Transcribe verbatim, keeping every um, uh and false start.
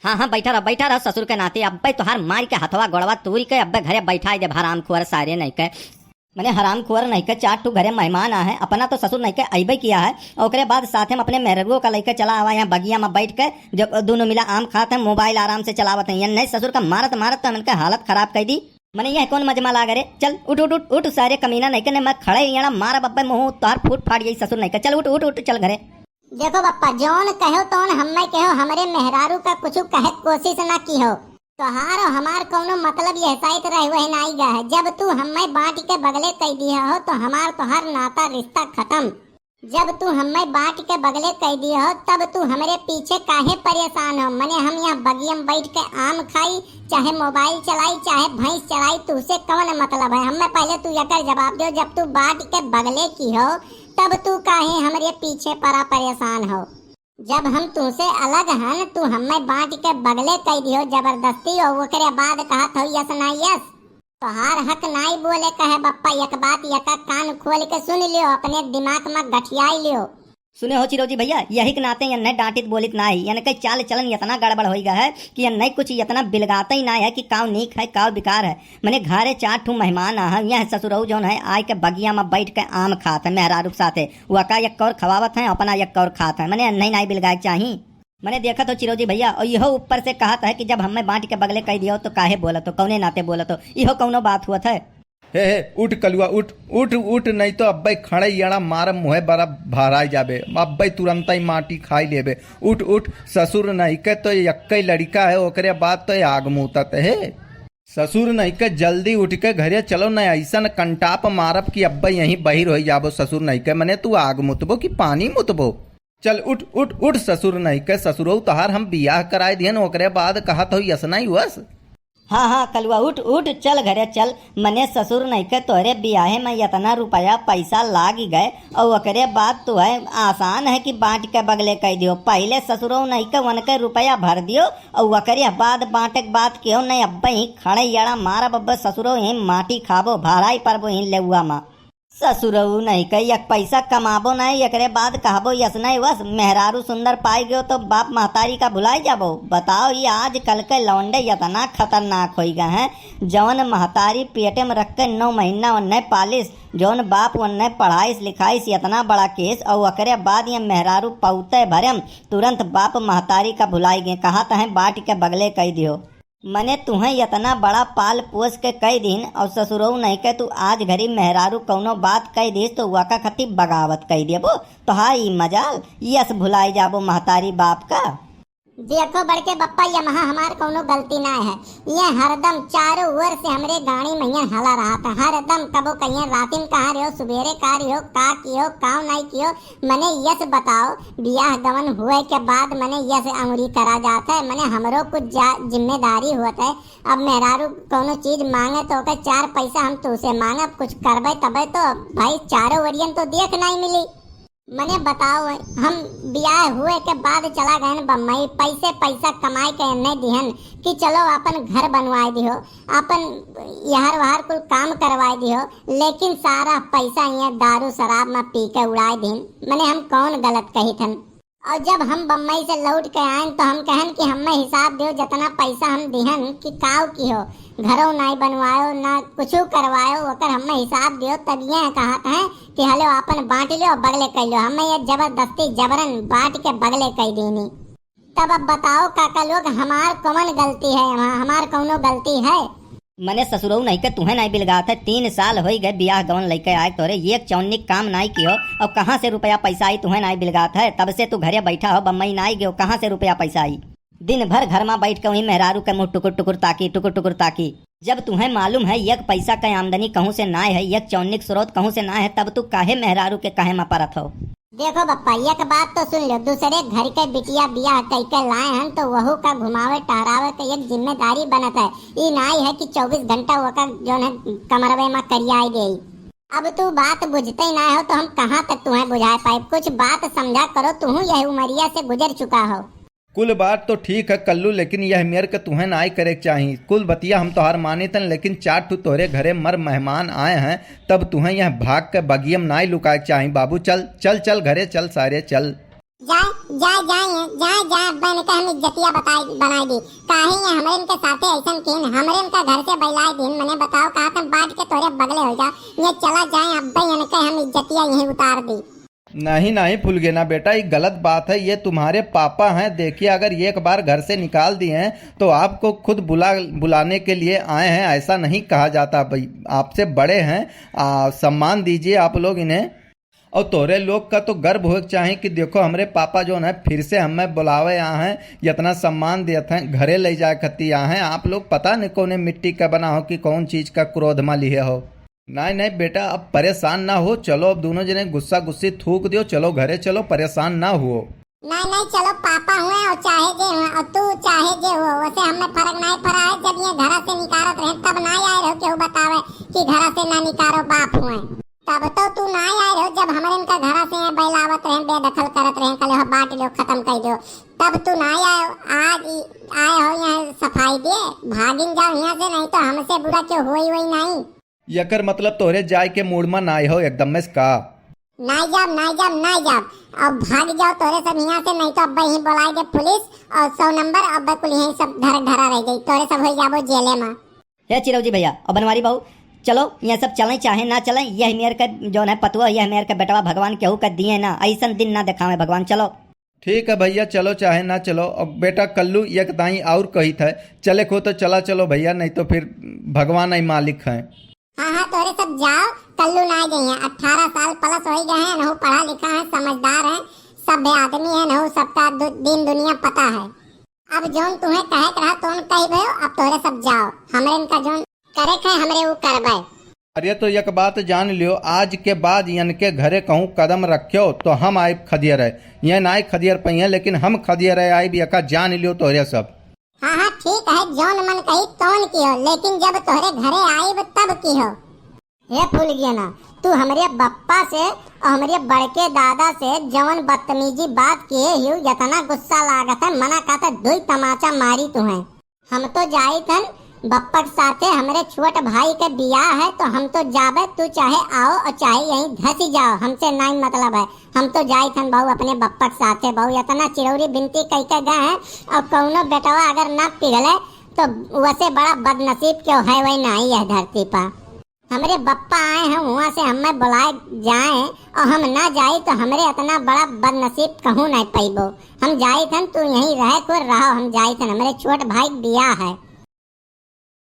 हाँ, हाँ, बैठा रह, बैठा रह ससुर के नाती। अब्बे तोहार मार के हथवा गोड़वा तूरी के अब्बे घरे बैठाई देब, हरामखोर सारे नहीं के। मने हरामखोर नहीं के, चार ठू घरे मेहमान आ है, अपना तो ससुर नहीं के अइबे किया है, ओकरे बाद साथे में अपने मेहररुओ का लइके चला आवा यहाँ बगिया में बैठ के, जब दोनों मिला आम खात हैं, मोबाइल आराम से चलावत हैं। ये नहीं ससुर का मारत मारत तो हमन के हालत खराब कर दी। मने यह कौन मजमा लाग रे? चल उठ, उठ, उठ, उठ, सारे कमीना नहीं के, ने मैं खड़े यहाँ मारब अब्बे मुँह तोहार फूट फाट जाई ससुर नहीं के। चल उठ, उठ, उठ, चल घरे। देखो बप्पा, जौन कहो तौन हम्मे कहो, हमरे मेहरारू का कुछ कहे के कोशिश ना किहो। तोहार और हमार कौनो मतलब यह साइत रहे वह नाई गा है। जब तू हम्मे बांट के बगले कई दिया हो तो हमार तोहार नाता रिश्ता खत्म। जब तू हम्मे बांट के बगले कई दिया हो तब तू हमरे पीछे काहे परेशान हो? मने हम यहाँ बगियम बैठ के आम खाई, चाहे मोबाइल चलाई, चाहे भैंस चराई, तुहसे कौन मतलब है? हम्मे पहले तू एकर जवाब दो, जब तू बांट के बगले की हो तब तू काहे हमरे पीछे परा परेशान हो? जब हम तुहसे अलग हन, तू हम्मे बांट के बगले कई दियो जबरदस्ती, और ओकरे बाद कहत हो यस ना यस। तोहार हक नाई बोले कहे बप्पा, एक बात यका कान खोल के सुन लियो, अपने दिमाग में गठियाई लियो। सुने हो चिरौजी भैया, यही के नाते यन्ने डांटित बोलित ना है, यनके चाल चलन इतना गड़बड़ होई गा है कि यन्ने कुछ इतना बिलगाते ही ना है कि काव नीक है, काव बेकार है। मने घरे चार ठू मेहमान आ हैं, यह ससुरऊ जौन है, आय के बगिया में बैठ के आम खात है मेहरारू के साथे, वका एक कौर खवावत हैं, अपना एक कौर खात हैं। मने नहीं, नाई बिलगाए के चाही। मने देखत हो चिरौजी भैया, और इहो ऊपर से कहत है कि जब हमें बांट के बगले कह दियो तो काहे बोलत हो, कौने नाते बोलत हो, इहो कौनो बात हुआ था? हे, हे, उठ कलुआ, उठ, उठ, उठ, नहीं तो अब्बे खड़े यड़ा मार मुँहे बड़ा भराई जाबे, अब्बे तुरंत ही माटी खाई लेबे। उठ, उठ, ससुर नहीं के तो यक्के लड़का है, ओकरे बाद तो आग मूतत है। ससुर नहीं के जल्दी उठ के घरे चलो, न ऐसन कंटाप मारब कि अब्बे यहीं बहिर होई जाबो। ससुर नहीं के मने तू आग मुतबो कि पानी मुतबो? चल उठ, उठ, उठ, ससुर नहीं के, ससुरऊ तोहार हम बियाह कराए दिहन, ओकरे बाद कहत हो यस नहीं वस। हाँ, हाँ, कलुआ उठ, उठ, चल घरे चल। मने ससुर नहीं के तोहरे बियाहे में इतना रुपया पैसा लाग गए, और ओकरे बाद तो है आसान है कि बांट के बगले कह दियो। पहले ससुरऊ नहीं के उनके रुपया भर दियो, और ओकरे बाद बांटे के बात किहो नहीं, अब्बे ही खड़े यड़ा मारब, अब्बे ससुरऊ ही माटी खाबो, भराई परबो ही लेउआ मा। ससुरऊ नहीं कही, एक पैसा कमाबो नहीं, एकरे बाद कहबो यस नहीं वस, मेहरारू सुंदर पाई गयो तो बाप महतारी का भुलाई जाबो। बताओ, ये आजकल के लौंडे इतना खतरनाक होई गए हैं, जौन महतारी पेटे में रख के नौ महीना उन्हें पालिस, जौन बाप उन्हें पढ़ाइस लिखाइस इतना बड़ा केस, और ओकरे बाद ये मेहरारू पौते भरे में तुरंत बाप महतारी का भुलाई गए, कहत हैं बांट के बगले कह दियो। मने तुहें इतना बड़ा पाल पोस के कई दिन और ससुरऊ नहीं के तू आज घरी मेहरारू कौनो बात कह दिस तो वका खती बगावत कह देबो। तो हाँ ई मजाल, यस भुलाई जाबो महतारी बाप का। देखो बड़के बप्पा, यमहा हमार कौनो गलती ना है। ये हरदम चारों ओर से हमरे गाड़ी में ये हला रहा था। हरदम कबो कहिए रातिम कहाँ रहो, सुबेरे का रहो, का कियो, काव नहीं कियो, मने यस बताओ, बियाह गवन हुए के बाद मने यस अंगुरी करा जात है, मने हमरो कुछ जा-, जिम्मेदारी होत है। अब मेहरारू कौनो चीज मांगे तो ओके चार पैसा हम तुसे मांगे, कुछ करबे तबे तो भाई चारों ओरियन तो देख नहीं मिली। मने बताओ, हम बियाह हुए के बाद चला गए बम्बई, पैसे पैसा कमाए के नहीं दिहन कि चलो अपन घर बनवाए दिहो, अपन यहर वहर कुल काम करवाए दिहो, लेकिन सारा पैसा ये दारू शराब में पी के उड़ाए दिन। मने हम कौन गलत कही थन? और जब हम बम्बई से लौट के आयन तो हम कहन कि हमें हिसाब दियो, जितना पैसा हम दिहन कि काव किहो, घरो नाई बनवायो, ना कुछू करवायो, ओकर हमें हिसाब दियो। तब ये कहत हैं कि हलो अपन बांट लियो, बगले कर लियो। हमें ये जबरदस्ती जबरन बांट के बगले कर देनी। तब अब बताओ काका लोग, हमार कौन गलती है? हमा-, हमार कौनो गलती है? मने ससुरऊ नहीं के तुहें नहीं बिलगात है, तीन साल होई गए बियाह गवन लइके आए तोरे, एक चौन्नी काम नहीं कियो, और कहाँ से रुपया पैसा आई तुहें नहीं बिलगात है? तब से तू घरे बैठा हो, बम्बई नहीं गयो, कहाँ से रुपया पैसा आई? दिन भर घर में बैठ के वहीं मेहरारू के मुंह टुकुर टुकुर ताकी, टुकुर टुकुर ताकी। जब तुहें मालूम है एक पैसा के आमदनी कहूँ से नाय है, एक चौन्नी के स्रोत कहूँ से नाय है, तब तू काहे मेहरारू के कहे में परत हो? देखो बप्पा, एक बात तो सुन लो, दूसरे घर के बिटिया बियाह कई के लाए हन तो वहू का घुमावे टहरावे के एक जिम्मेदारी बनत है। ई नाई है कि चौबीस घंटा ओकर जौन है कमरवे में करियाई देई। अब तू बात बुझते ही ना हो तो हम कहाँ तक तुहें बुझाए पाए? कुछ बात समझा करो, तुहू यह उमरिया से गुजर चुका हो। कुल बात तो ठीक है कल्लू, लेकिन यह मेर के तुहें नाई करे के चाही। कुल बतिया हम तोहार मानित हन, लेकिन चार ठू तोहरे घरे मर मेहमान आए हैं, तब तुहें यह भाग के बगियम नाई लुकाए के चाही। बाबू चल, चल, चल घरे चल, सारे चल। जाए, जाए, जाए, जाए, जाए, अब्बे इनके हम इज्जतिया बताई, बनाई दी। काहे ये हमरे इनके साथे ऐसन कीन, हमरे इनका घर से बैलाए दीन, मने बताओ, कहा तुम बांट के तोरे बगले हो जा, ये चला जाए, अब्बे इनके हम इज्जतिया यहीं उतार दी। नहीं, नहीं, फुलगेना बेटा, ये गलत बात है। ये तुम्हारे पापा हैं। देखिए, अगर ये एक बार घर से निकाल दिए हैं, तो आपको खुद बुला, बुलाने के लिए आए हैं, ऐसा नहीं कहा जाता भाई। आपसे बड़े हैं, आ, सम्मान दीजिए आप लोग इन्हें। और तोरे लोग का तो गर्व होए के चाही कि देखो, हमरे पापा जौन है, फिर से हमें बुलावे आ हैं, इतना सम्मान देत हैं, घरे ले जाए खती आ हैं। आप लोग पता नहीं कौने मिट्टी का बना हो कि कौन चीज का क्रोध मा लिहे हो। नहीं, नहीं बेटा, अब परेशान ना हो, चलो अब दोनों जने गुस्सा गुस्सी थूक दियो, चलो घरे चलो, परेशान ना हुओ। नहीं, नहीं, चलो पापा हुए और चाहे जे हुए और तू चाहे जे हो, वैसे हमें फर्क नहीं पड़ा है। जब ये घरा से निकारत रहे तब ना आए रहो केहू बतावे कि घरा से ना निकारो बाप हुए। तब तो तू ना आए रहो जब हमरे इनका घरा से यहाँ बैलावत रहे, बेदखल करत रहे, कहले हो बांट लो, खत्म कर दो, तब तू ना आए। आज ई आए हो यहाँ सफाई दे, भागिन जाओ यहाँ से, नहीं तो हमसे बुरा क्यों होई वही नहीं। एकर मतलब तोहरे जाए के मूड मा नाय हो एकदम में का? नाय जाब, नाय जाब, नाय जाब। अब भाग जाओ तोहरे सब यहाँ से, नहीं तो अब्बे ही बुलाए दे पुलिस और सौ नंबर, अब्बे कुल यहीं सब धर धरा रह जाई, तोहरे सब हो जाबो जेले मा। हे चिरौजी भैया और बनवारी बहू, चलो, ये सब चलें चाहे ना चलें, यह मेर के जौन है पतुआ, यह मेर के बेटवा भगवान केहू के दिए ना, ऐसन दिन ना देखावे भगवान, चलो। ठीक है भैया, चलो चाहे ना चलो। और बेटा कल्लू, एक दाई और कहित है, चले को तो चला चलो भैया, नहीं तो फिर भगवान ही मालिक हैं। हाँ, हाँ, तोरे सब जाओ, कल्लू ना गई हैं, अठारह साल प्लस हो गए हैं, नहु पढ़ा लिखा है, समझदार है, सभ्य आदमी है, नहु सबका दु-, दिन दुनिया पता है। अब जौन तुम्हें कहे के रहा, तौन कही भयो, अब तोरे सब जाओ, हमरे इनका जौन करे के है, हमरे ऊ करबे। अरे तो एक बात जान लियो, आज के बाद इनके घरे कहूँ कदम रख्यो तो हम आइब खदियर है, ये नाय खदियर पइहें, लेकिन हम खदियर है आइब, एका जान लियो तोहरे सब। हाँ, हाँ, ठीक है, जौन मन कही तौन कियो, लेकिन जब तोहरे घरे आइब तब किहो। हे फूलगेना, तू हमरे बप्पा से और हमरे बड़के दादा से जवन बदतमीजी बात किए हियो, इतना गुस्सा लागत है, मना कहत है दुई तमाचा मारी तुहें। हम तो जाइत हन बप्पक साथे, हमरे छोट भाई के बियाह है, तो हम तो जाबे, तू चाहे आओ और चाहे यहीं धसी जाओ, हमसे नाई मतलब है। हम तो जाइत हन बहू अपने बप्पक साथे। बहू इतना चिरौरी बिनती कई के गए हैं, और कौनो बेटवा अगर ना पिघले, तो वैसे बड़ा बदनसीब क्यों है, वही नाई यह धरती पर। हमरे बप्पा आए हैं, हुआं से हमें बुलाए जाए और हम ना जाई तो हमरे इतना बड़ा बदनसीब कहूँ नहीं पइबो। हम जाइत हन, तू यहीं रहे को रहो, हम जाइत हन, हमरे छोट भाई के बियाह है।